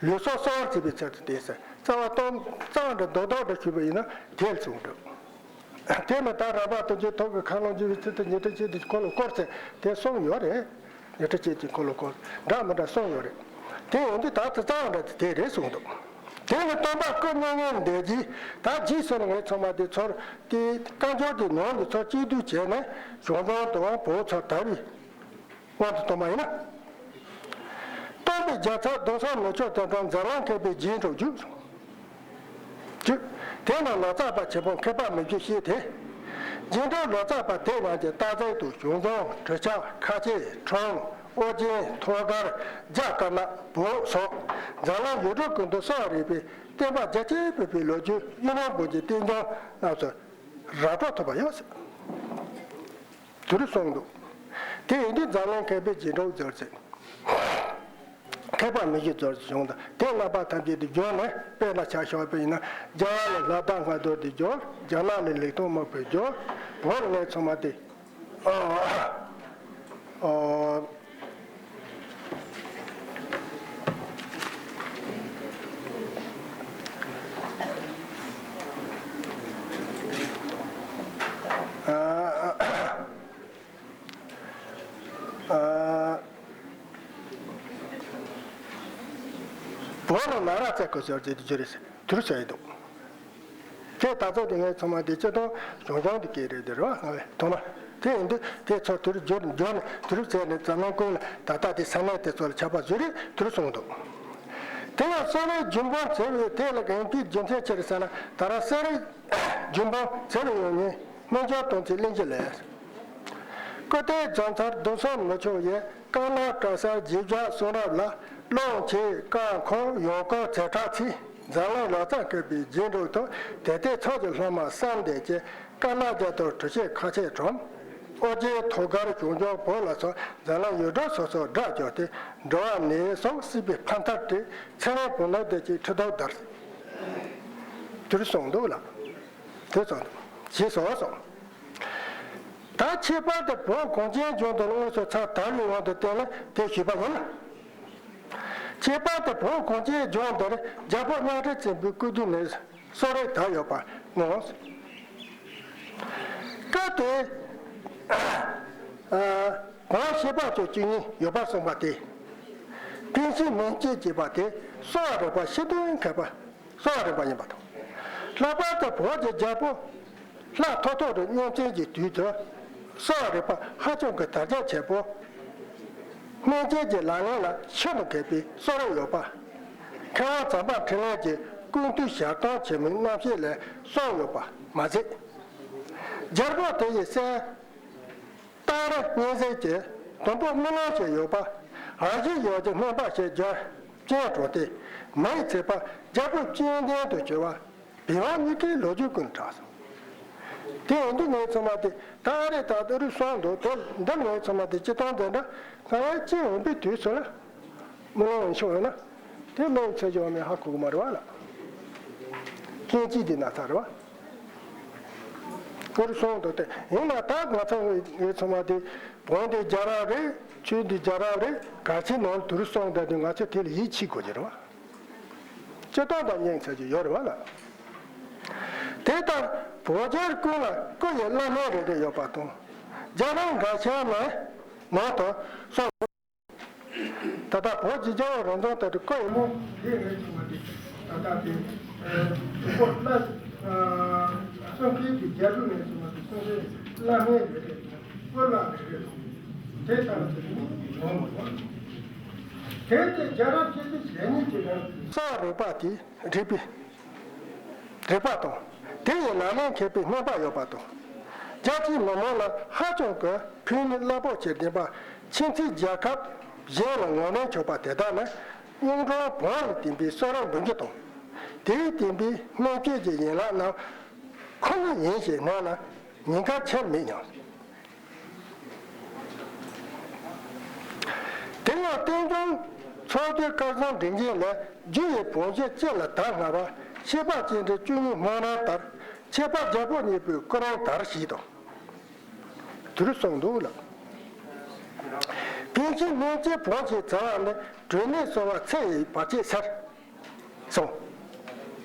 ལུས་སྲོག་གསོ་བར་བྱེད་པའི་ཚུལ་དུ་བསྟན་ཟེར། རྩ་བ་གཏོང་རྩ་བ་འདྲ་རྡོག་རྡོག་འདྲ་ཞུས་པ་ཡིན་ན་དེ་ལ་གསུངས་འདུག་དེ་ནི་ད་རང་དབང་དོན་གྱི་ཐོག་གི་མཁའ་ཀློང་བསྒྱུར་བའི་ཚུལ་དུ་ཉི་ཁྲི་གཅིག་དེ་འཁོར་ལོ་བསྐོར་ཚེ་དེ་གསུངས་ཡོད་རེད། ཉི་ཁྲི་གཅིག་དེ་འཁོར་ལོ་བསྐོར་འདྲ་མི་འདྲ་གསུངས་ཡོད་རེད། དེ་ཡིན་དུས་ད་ལྟ་རྩ་བ་འདྲ་དེ་རེད་གསུངས་འདུག་དེ་ནི་སྟོན་པ་སྐུ་མྱ་ངན་འདས་རྗེས་ད་རྗེས་སུ་ནི་ངས་ཚང་མ་དེ་ཚོར་དེ་བཀའ་འགྱུར་གྱི་ནང་གི་ཚོར་གཅིག་བསྡུས་བྱས་ནས་གཞུང་དོན་དང་བོད་ཚོར་དར་བའི། དབང་དུ་བཏང་བ་ཡིན་ན། སྟོན་པའི་རྒྱལ་ཚབ་གདུང་སེམས་མི་ཆོག་དེ་དང་འཛམ་གླིང་མཁས་པའི་རྗེས་འགྲོ་རྒྱུགས་སོང་། རྒྱུགས། དེ་ན་ལོ་ཙཱ་བ་ཆེན་པོ་མཁས་པ་མི་བསྐྱོད་བཤད་དེ། རྗེས་འགྲོ་ལོ་ཙཱ་བ་དེ་རྣམས་ཀྱི་རྟགས་མཚན་དུ་གཞུང་དོན་གྲུབ་ཆ་ཁ་ཆེ་ཁྲོམ་ཨོ་རྒྱན་ཐོད་རྒལ་རྒྱ་དཀར་ནག་བོད་སོགས་འཛམ་གླིང་ཡུལ་གྲུ་ཀུན་ཏུ་གསོ་བ་རིག་པའི་བསྟན་པ་རྒྱ་ཆེར་ཕུལ་བའི་ལོ་རྒྱུས་གཡུང་དྲུང་བོན་གྱི་བསྟན་སྐྱོང་རྣམས་སུ་རགས་པ་ཐོབ་པ་ཡོད། དུ་རུ་གསུངས་འདུག་དེ་ཡིན་དུས་འཛམ་གླིང་མཁས་པའི་རྗེས་འགྲོ་ཟེར་ཚེ། མཁས་པ་མི་བཞི་ཚོར་གཞུང་དང་དེ་རྣམ་པ་ཐམས་ཅད་དུ་བསྒྱུར་ནས་དཔེར་ན་ཆ་བཞག་པ་ཡིན་ན་རྒྱ་གར་ལ་ལྷ་བདག་སྔགས་རྡོར་དེ་བསྒྱུར། རྒྱ་ནག་ལ་ལེགས་ཐོག་དམག་དཔོན་བསྒྱུར། བོད་ལ་ངས་ཚང་མ་དེ། ཨ། ཨ། བོད་ལ་ན་ར་བཙན་སྐུ་ཟེར་རྗེས་དུ་བསྒྱུར་རེད་ཟེར་དུ་རུ་ཟེར་ཡི་འདུག་དེ་ད་ཚོད་དེ་ངས་ཚང་མ་དེ་སྤྱི་དང་གཞུང་སྐྱོང་དུ་སྐད་རེད་དེ་རེད་བ་ང་བས་ཐོག་མ་དེ་ཡིན་དུས་དེ་ཚོ་དུ་རུ་བསྒྱུར་བསྒྱུར་ནས་དུ་རུ་བཙལ་ནས་འཛམ་གླིང་ཀུན་ལ་ད་ལྟ་དེ་ས་གནས་དེ་ཚོ་ལ་ཁྱབ་པ་བཟོས་རེད་དུ་རུ་གསུངས་འདུག་དེ་ཡང་གསེར་རིའི་རྒྱུན་སྤངས་ཟེར་བའི་དེ་ལ་འགན་འཁྱེར་རྒྱུ་མཚན་ཅི་རེད་ཟེར་ན་ད་ར་གསེར་རིའི་རྒྱུན་སྤངས་ཟེར་བའི་ཡོང་ཉིན་སྨན་སྦྱོར་གཏོང་ཚེ་གླིང་རྗེ་ལས། སྐུ་རྟེན་རྫོང་ཚར་བདུན་སོང་མི་ཆོག་ཡས་ཀང་ན་བཀྲ་གསར་རྗེས་འཇགས་གསུང་རབ་ལ་ཀློང་ཆེ་བཀའ་འཁོར་ཡོངས་སྐོར་ཚེ་ཁྲག་ཚིག་འཛམ་གླིང་ལོ་ཙཱ་བཀོད་པའི་རྗེས་འགྲོ་དང་དེ་ལྟའི་ཚོགས་ཀྱི་སློབ་མ་གསུམ་འདས་ཀྱི་ཀ་ན་རྒྱ་དང་གྲུ་ཆེན་ཁ་ཆེ་ཁྲོམ་ཨོ་རྒྱན་ཐོད་རྒལ་གཞུང་སྐྱོང་བོད་ལ་སོགས་འཛམ་གླིང་ཡུལ་གྲུ་སོ་སོར་སྒྲ་བསྒྱུར་ཏེ་འགྲོ་བ་ནད་སོགས་སྲིད་པའི་ཕན་ཐབས་ཏེ་ཚེ་རིང་བུ་ནག་དེ་ཀྱི་ཁྲི་ཐོག་བརྡར། དུར་སོང་འདུག་ལ། དེ་ཚོ་ཞེས་སོགས་སོ། ད་ཁྱད་པར་དུ་བོད་གངས་ཅན་ལྗོངས་དུ་དངོས་སུ་ཚར་དར་བའི་དབང་དུ་བསྟན་ནས་དེ་ཞུས་པ་ཡིན། ཁྱད་པར་དུ་བོད་གངས་ཅན་ལྗོངས་འདིར་རྒྱལ་པོ་གཉའ་ཁྲི་བཙན་པོའི་སྐུ་དུས་ནས་གསོ་རིག་དར་ཡོད་པར་མངོན། སྐབས་དེ། གང་ཤེས་པ་ཚོ་བཅུ་གཉིས་ཡོད་པར་གསུངས་པ་སྟེ། ཕན་ཚུན་མིང་ཅན་ཅེས་པ་དེ་གསོ་བ་རིག་པ་ཤེས་ལྡན་མཁས་པ། གསོ་བ་རིག་པ་ཡིན་པ་དང་། ལྷག་པར་དུ་བོད་ཀྱི་རྒྱལ་པོ་ལྷ་ཐོ་ཐོ་རི་གཉན་བཙན་གྱི་དུས་སུ་གསོ་བ་རིག་པ་ཧ་ཅང་གི་དར་ཁྱབ་ཆེན་པོ། སྨན་དཔྱད་ཀྱི་ལག་ལེན་ལ་ཤིན་ཏུ་མཁས་པའི་གསོ་རིག་ཡོད་པ། མཁས་དབང་གཙང་པ་འཕྲིན་ལས་ཀྱི་ཀུན་བཏུས་ཞལ་གདམས་ཆེན་མོའི་རྣམ་བཤད་ལས་གསུངས་ཡོད་པ་མ་ཟད། རྒྱལ་པོ་དེ་ཡི་སྲས། སྟག་རི་གཉན་གཟིགས་ཀྱི་དུམ་བུ་རྨི་ལམ་ཞིག་ཡོད་པ། རང་བཞིན་ཡོད་ཀྱི་སྨན་པ་ཞིག་རྒྱལ་བཙན་དྲངས་ཏེ་མིང་བརྩིས་པ་རྒྱལ་པོ་སྤྱན་ལྡན་དུ་གྱུར་བ་བི་ཝང་གཉིས་ཀའི་ལོ་རྒྱུས་ཀུན་གྲགས་སོ། དེ་ཡིན་དུས་ངས་ཚང་མ་དེ་ད་རེས་ད་ལྟ་རུ་སོང་འདུག་དེ་འདི་ངས་ཚང་མ་དེ་སྤྱི་བཏང་དེ་འདྲ་ང་ཡང་སྤྱི་འོས་པའི་དུས་སུ་ལ། མི་ལོང་ཡང་ཤོག་ཡོད་ན། དེ་ལོང་ཚེ་ཡོང་མེད་ཧ་གོ་གི་མ་རེད་བ་ལ། ཁྱེད་ཀྱིས་དེ་ན་ཚ་རེད་བ། དུར་སོང་དུ་སྟེ། ཡིན་ན་ད་ང་ཚོ་ངའི་ཚང་མ་དེ་བོན་དེ་རྒྱལ་རབས་རེད། ཆོས་དེ་རྒྱལ་རབས་རེད། གལ་ཆེ་ནང་དུར་སོང་དུ་དེ་ང་ཚོ་དེ་ལ་ཡིད་ཆེས་དགོས་ཀྱི་རེད་བ། སྤྱིར་བཏང་དང་སྙིང་ཚད་ཀྱི་ཡོད་རེད་བ་ལ། དེ་ལྟར་བོད་རྒྱལ་ཀུན་ལ་སྐུ་ཡི་བླ་སྨན་རེ་རེ་ཡོད་པ་དང་། རྒྱལ་རབས་འགའ་ཤས་ལ་ནང་དུ་སོང་། ད་ལྟ་བོད་ཀྱི་རྒྱལ་བ་རང་བཙན་དེ་སྐུ་ཡི་མོ་དེ་ངས་བྱུང་བ་དེ་ད་ལྟ་དེ་དུས་འཁོར་ལ་གསུང་སྐད་ཀྱི་རྒྱལ་པོ་ངས་བྱུང་བ་དེ་གསུང་སྐད་བླ་སྨན་རེ་རེ་དང་སྐུ་ལ་རེ་རེ་དང་དེ་ལྟར་དུ་ནི་བྱུང་བ། དེ་ལྟར་རྒྱལ་རབས་སྤྱི་ཚེས་ཞེ་གཉིས་ཀྱི་ནང་གསང་རིག་པ་དེ་རིག་པའི་རིག་པ་དང་། དེ་ཡི་ལག་ལེན་མཁས་པའི་སྨན་པ་ཡོད་པ་དང་། རྒྱལ་སྤྱིའི་མི་མང་ལ་ཧ་ཅང་གི་ཕན་ནུས་རླབས་པོ་ཆེར་ལྡན་པ། ཕྱི་ཚུལ་རྒྱལ་ཁབ་གཞན་ལ་ངོ་ལེན་ཆོག་པ་དེ་དག་ནི་གཡུང་དྲུང་བོན་ལ་བརྟེན་པའི་གསང་རབ་འབུམ་འགྱུར་དང་། དེས་བརྟེན་པའི་སྨན་བཅོས་ཀྱི་ཡན་ལག་རྣམས་ཁོ་ན་ཡིན་ཞེས་སྣང་ན་ཉེན་ཁ་ཆེར་མེད་སྙམ། དེ་ཡང་བསྟན་འབྱུང་ཚོགས་བརྒྱད་སྐལ་བཟང་འབྲིང་རྒྱས་ལས། རྒྱུ་ཡི་བོན་གཞི་སྤྱི་ལ་དར་སྔ་བ། ཤེས་པ་སྤྱན་འདྲེན་བཅུ་གཉིས་སྨོན་རང་ལྟར། ཁྱད་པར་རྒྱལ་པོ་གཉིས་པོའི་སྐུ་རིང་དར་ཞེས་དང་། དུར་གསུངས་འདུག་ལ། ཕན་ཆད་སྨན་དཔྱད་བོན་གྱི་བྱ་བ་ནི། གྲོས་གནས་གསོ་བ་ཚེ་ཡི་བར་ཆད་སེལ། སོང་།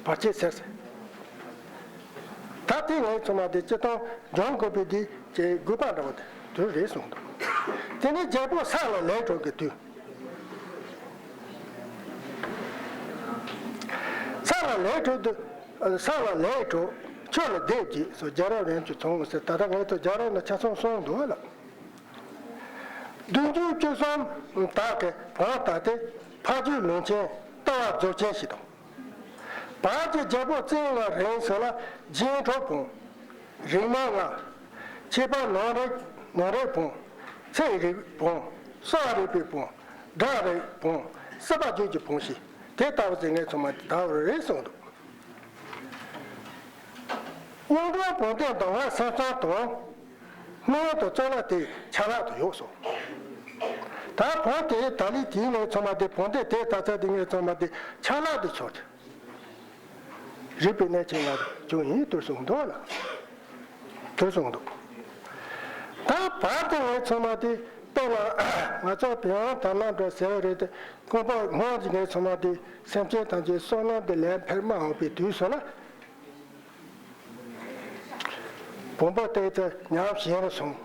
བར་ཆད་སེལ། ད་དེ་ངས་ཚང་མ་དེ་སྤྱིར་བཏང་སྦྱོང་དགོས་པའི་དེ་ཅེས་དགོས་པ་འདྲ་བོ་དེ་དུས་རེད་གསུངས་འདུག་དེ་ནས་རྒྱལ་པོ་ས་ལ་ལེགས་གྲུབ་ཀྱི་དུས། ས་ལ་ལེགས་གྲུབ་དུ། ས་ལ་ལེགས་གྲུབ་ཆོས་ལ་བདེ་བགྱིད་སོགས་རྒྱལ་རབས་རིམ་གྱིས་ཚང་ཟེར། ད་ལྟ་ངས་ཚོ་རྒྱལ་རབས་ནང་ཆ་ཚང་གསུངས་འདུག་ལ། བདུན་ཅུ་བཅུ་གསུམ་དག་གི་བོན་ལྟ་སྟེ་ཕ་ཇོ་ལུང་ཆེན་ལྟ་བ་རྫོགས་ཆེན་ཞིག་དང་། བར་གྱི་རྒྱལ་པོ་བཙན་ལ་རིང་སོགས་ལ་རྒྱན་གྲོགས་བོན། རིག་མ་ལྔ། ཁྱད་པར་ནང་རིག་ནང་རིག་བོན། ཚེ་རིག་བོན། གསང་རིག་པའི་བོན། སྒྲ་རིག་བོན། སྲིད་པ་བརྗོད་ཀྱི་བོན་ཞེས་དེ་ལྟ་བུ་ཟེར་ངས་ཚང་མ་དེ་ལྟ་བུ་རེད་གསུངས་འདུག་གཡུང་དྲུང་བོན་བསྟན་གདམས་ངག་སེམས་ཙམ་དང་། སྨན་དང་གཙུག་ལག་དེ་ཆ་ལག་ཏུ་ཡོད་གསུངས། ད་བོན་དེ་ད་ལི་དེའི་ངས་ཚང་མ་དེ་བོན་བསྟན་དེ་ད་ཚ་དེ་ངས་ཚང་མ་དེ་ཆ་ལག་ཏུ་ཆོག་རིག་པའི་གནས་ཆེན་ལ་བྱུང་ཡིན་དུ་གསུངས་འདུག་ལ། དུ་གསུངས་འདུག་ད་བར་དུ་ངས་ཚང་མ་དེ་དཔེར་ན་ང་ཚོ་བོན་དར་ལམ་འགྲོ་ཟེར་བ་རེད་དེ། ཁོང་པ་སྔོན་གྱི་ངས་ཚང་མ་དེ་སེམས་ཅན་ཐམས་ཅད་བསོད་ནམས་དེ་ལས་འཕེལ་མ་འོངས་པའི་དུས་སུ་ལ། བོན་པོ་བསྟན་དུ་ཉམས་ཞན་རུ་སོང་།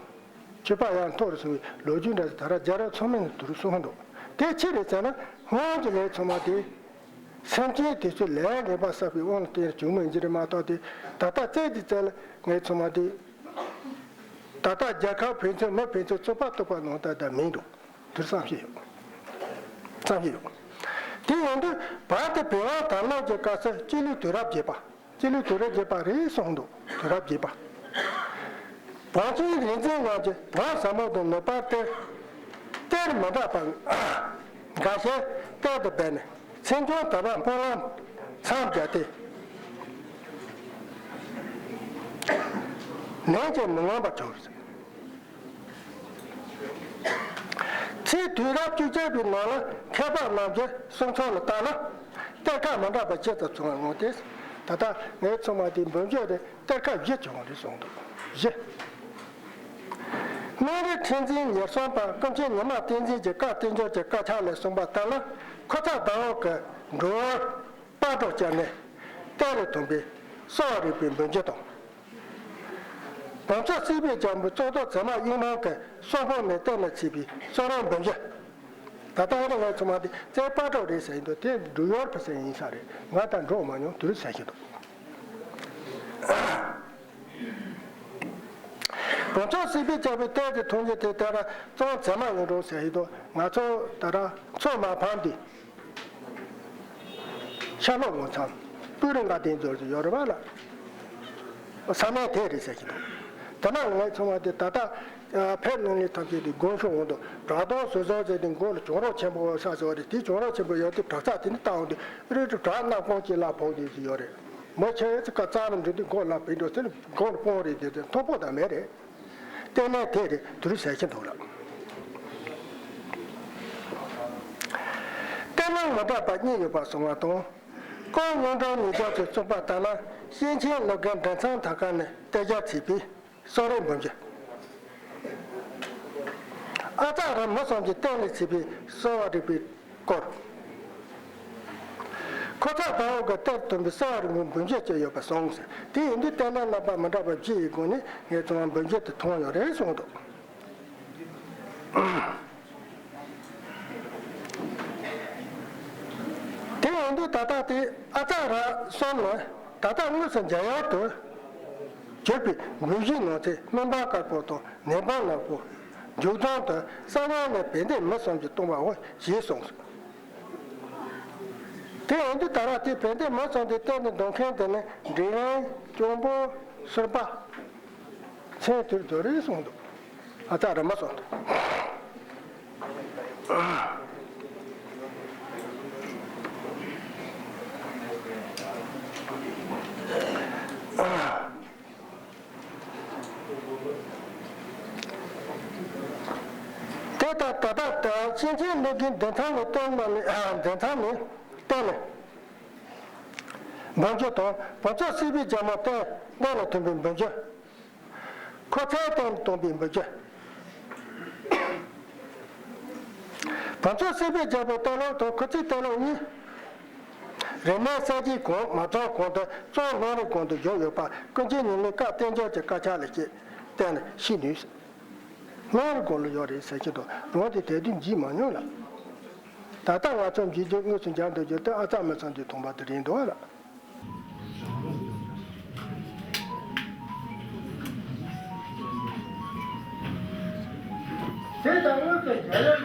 སྤྱོད་པ་ཡང་མཐོ་རུ་སོང་བའི་ལོ་རྒྱུས་འདྲ་ད་ར་རྒྱལ་རབས་ཚང་མའི་ནང་དུ་གསུངས་འདུག་དེ་ཅི་རེད་ཟེར་ན་སྔོན་གྱི་ངས་ཚང་མ་དེ། སེམས་ཅན་དེ་ཚོ་ལས་ངན་པ་བསགས་པའི་དབང་ལ་བརྟེན་བྱུང་མིན་གྱི་རེད་མ་གཏོགས་དེ་ད་ལྟ་བཙལ་དེ་བཙལ་ངས་ཚང་མ་དེ། ད་ལྟ་རྒྱལ་ཁབ་ཕན་ཚུན་མི་ཕན་ཚུན་རྩོད་པ་གཏུག་པ་ནང་ལྟར་ད་མིན་འདུག་དུར་བསམ་ཤེས་ཡོད། བསམ་ཤེས་ཡོད། དེ་ཡིན་དུས་བར་དུ་བོད་དབང་དར་ལམ་གྱི་སྐབས་སུ་སྤྱི་ལོའི་དུས་རབས་བརྒྱད་པ། སྤྱི་ལོའི་དུས་རབས་བརྒྱད་པ་རེད་གསུངས་འདུག་དུས་རབས་བརྒྱད་པ། བོན་ཆེན་རིག་འཛིན་རྣམས་ཀྱིས་བོན་ཟབ་མོ་དང་ནུས་པར་གཏེར། གཏེར་མི་འདྲ་བ་འགའ་ཤས་གཏེར་དུ་སྦས་ནས་མཚན་བྱང་དར་བ་སྨོན་ལམ་མཚམས་བརྒྱབ་སྟེ། ནན་གྱིས་མི་ངོམས་པར་བྱུང་། ཚེས་དུས་རབས་བཅུ་གཅིག་པའི་ནང་ལ་མཁས་པ་རྣམས་ཀྱི་གསུང་ཚུལ་ལ་བལྟས་ན། གཏེར་ཁ་མི་འདྲ་བ་ཇི་ཙམ་བྱུང་བ་འོང་སྟེ། ད་ལྟ་ངས་ཚང་མ་དེ་འབུམ་བརྒྱ་རེ་གཏེར་ཁ་བཞི་བྱུང་རེད་གསུངས་འདུག་བཞི། སྨན་རི་ཁྲི་འཛིན་ཉེར་གསུམ་པ་ཀུན་མཁྱེན་ཉི་མ་བསྟན་འཛིན་གྱི་བཀའ་བསྟན་འགྱུར་གྱི་དཀར་ཆག་ལས་གསུངས་པ་ལྟར་ན། ཁོ་ཚ་ཟླ་འོག་གི་འགྲོ་བར་སྤ་རོ་བཅར་ནས་གཏེར་ལས་ཐོན་པའི་གསང་བ་རིག་པའི་འབུམ་འགྱུར་དང་། བོན་ཕྱོགས་སྲིད་པའི་རྒྱལ་པོ་གཙུག་ཏོར་ཛེ་མ་གཡུང་དྲུང་གི་གསང་ཕུ་ནས་གཏེར་ལ་ཚིག་པའི་གསང་རབ་འབུམ་འགྱུར། ད་ལྟ་ཨ་ནི་ང་ཚོ་མ་དེ་རྩེ་སྤ་རོ་རེད་ཟེར་ཡིན་འདུག་དེ་འབྲུག་ཡུལ་ཕུ་ཟེར་ཡིན་ས་རེད། ང་ད་འགྲོ་མ་མྱོང་དུས་ཟེར་གྱི་འདུག་བོན་ཕྱོགས་སྲིད་པའི་རྒྱལ་པོའི་གཏེར་གྱི་ཐོན་རྒྱུ་དེ་ལྟར་གཙང་ཛེ་མ་གཡུང་དྲུང་ཟེར་ཡིན་འདུག་ང་ཚོ་ད་ལྟ་མཚོ་མ་ཕམ་དེ། ཤར་ལྷོ་ངོས་མཚམས་སྤུ་རིང་ག་དེ་འཛོལ་གྱི་ཡོད་རེད་བ་ལ། ས་གནས་དེ་རེད་ཟེར་གྱི་འདུག་དེ་ན་ངས་ཚང་མ་དེ་ད་ལྟ་ཕེབས་གནང་མཁན་ཐམས་ཅད་དེ་དགོན་ཤོག་འོང་དུ་བྲག་དོང་ཟེར་བཟོ་བྱས་ཏེ་མགོ་ལ་གྱང་རོ་ཆེན་པོ་ས་ཟེར་བ་རེད། དེ་གྱང་རོ་ཆེན་པོ་ཡོད་དེ་བྲག་རྩ་དེ་ནི་བཏང་འོང་དུས་རི་དུ་བྲག་སྣ་ཁོང་གཅིག་ལ་ཕོག་དེ་ཟེར་ཡོད་རེད། མོ་ཁྱེད་ཚོ་ཀ་རྩ་ལ་འགྲོ་དུས་མགོ་ལ་བིན་འགྲོ་ཟེར་མགོ་ལ་སྤོང་རེད་དེ་ཚོ་མཐོ་པོ་དང་མེད་རེད། ལྟས་ངན་དེ་རེད་དུ་རུ་ཟེར་གྱི་འདུག་ལ། གཏེར་ནང་མི་འདྲ་བ་གཉིས་ཡོད་པ་གསུང་བ་དང་། ཀོང་གཡུང་དྲུང་ཉིད་ཀྱང་ཚོས་གསུངས་པ་ལྟར་ན་གཤེན་ཆེན་ཀླུ་རྒན་མགྲིན་ཚང་དར་དཀར་ནས་གཏེར་རྒྱག་བྱས་པས། གསོ་རིག་འབུམ་རྒྱུད། ཨ་ཙ་ར་མི་གསུམ་གྱིས་གཏན་ལ་ཕྱིས་པའི་གསོ་བ་རིག་པའི་སྐོར། ཁོ་ཚ་དཔའ་བོ་གིས་གཏེར་ཐོན་པའི་གསོ་བ་རིག་པའི་འབུམ་རྒྱུད་ཅིག་ཡོད་པ་གསུངས་ཟེར། དེ་ཡིན་དུས་རྟེན་འབྲེལ་རྣམ་པ་མི་འདྲ་བ་བཞི་ཡི་སྒོ་ནས་ངས་ཚང་མ་འབུམ་རྒྱུད་དེ་མཐོང་ཡོད་རེད་གསུངས་འདུག་དེ་ཡིན་དུས་ད་ལྟ་དེ་ཨ་ཙ་ར་གསུམ་ནི་ད་ལྟ་དངོས་སུ་འཇམ་དབྱངས་དུ་གྱུར་པའི་འབུམ་བཞི་ནང་ཚན་སྨིན་པ་དཀར་པོ་དང་ནད་འབུམ་ནག་པོ། མཇུག་སྡོམ་དུ་གསང་སྔགས་ནས་བན་དེ་མི་གསུམ་གྱིས་སྟོང་པའོ་ཞེས་གསུངས་སོ། དེ་ཡིན་དུས་ད་ར་དེ་བན་དེ་མི་གསུམ་དེ་གཏན་ནས་འདོན་མཁན་དེ་ནི་འབྲི་རན་སྐྱོང་པོ་ཟུར་པ། མཚན་དུར་དོ་རེད་གསུངས་འདུག་ཨ་ཙ་ར་མི་གསུམ་དེ། དེ་ལྟར་ད་ལྟ་ད་ཕྱིན་ཆད་ལས་ཀྱི་འདོན་ཐང་ནས་བཏོན་པ་ནི་འདོན་ཐང་ནས་བཏོན་ནས། འབུམ་རྒྱུད་དང་བུ་ཚོ་སྲིད་པའི་རྒྱལ་མོ་སྟེ་འདི་ལ་མཐུན་པའི་འབུམ་རྒྱུད། ཁོ་ཚོའི་སྟེང་དུ་སྟོན་པའི་འབུམ་རྒྱུད། བུ་ཚོ་སྲིད་པའི་རྒྱལ་པོ་སྟེང་ལོགས་དང་ཁོ་ཚོའི་སྟེང་ལོགས་གཉིས། རིག་གནས་གསར་བརྗེའི་གོང་མ་ཚང་གོང་དུ་གཙོ་བོ་ལུང་རིགས་གོང་དུ་བཞུགས་ཡོད་པ་ཀུན་མཁྱེན་ཉི་མའི་བཀའ་བསྟན་འགྱུར་གྱི་དཀར་ཆག་ལ་བཅས་བསྟན་ནས་ཤེས་ནུས། ལུང་རིགས་གོང་ལ་ཡོད་རེད་ཟེར་གྱི་འདུག་ལུང་དེ་དེ་དུས་མཇལ་མ་མྱོང་ལ། ད་ལྟ་ང་ཚོ་མཇལ་རྒྱུ་དངོས་སུ་མཇལ་འདོད་རྒྱུ་དེ་ཨ་ཙ་མི་གསུམ་གྱིས་མཐོང་བ་དེ་རེད་འདུག་ལ། དེ་ལྟར་དངོས་སུ་མཇལ་ཡག་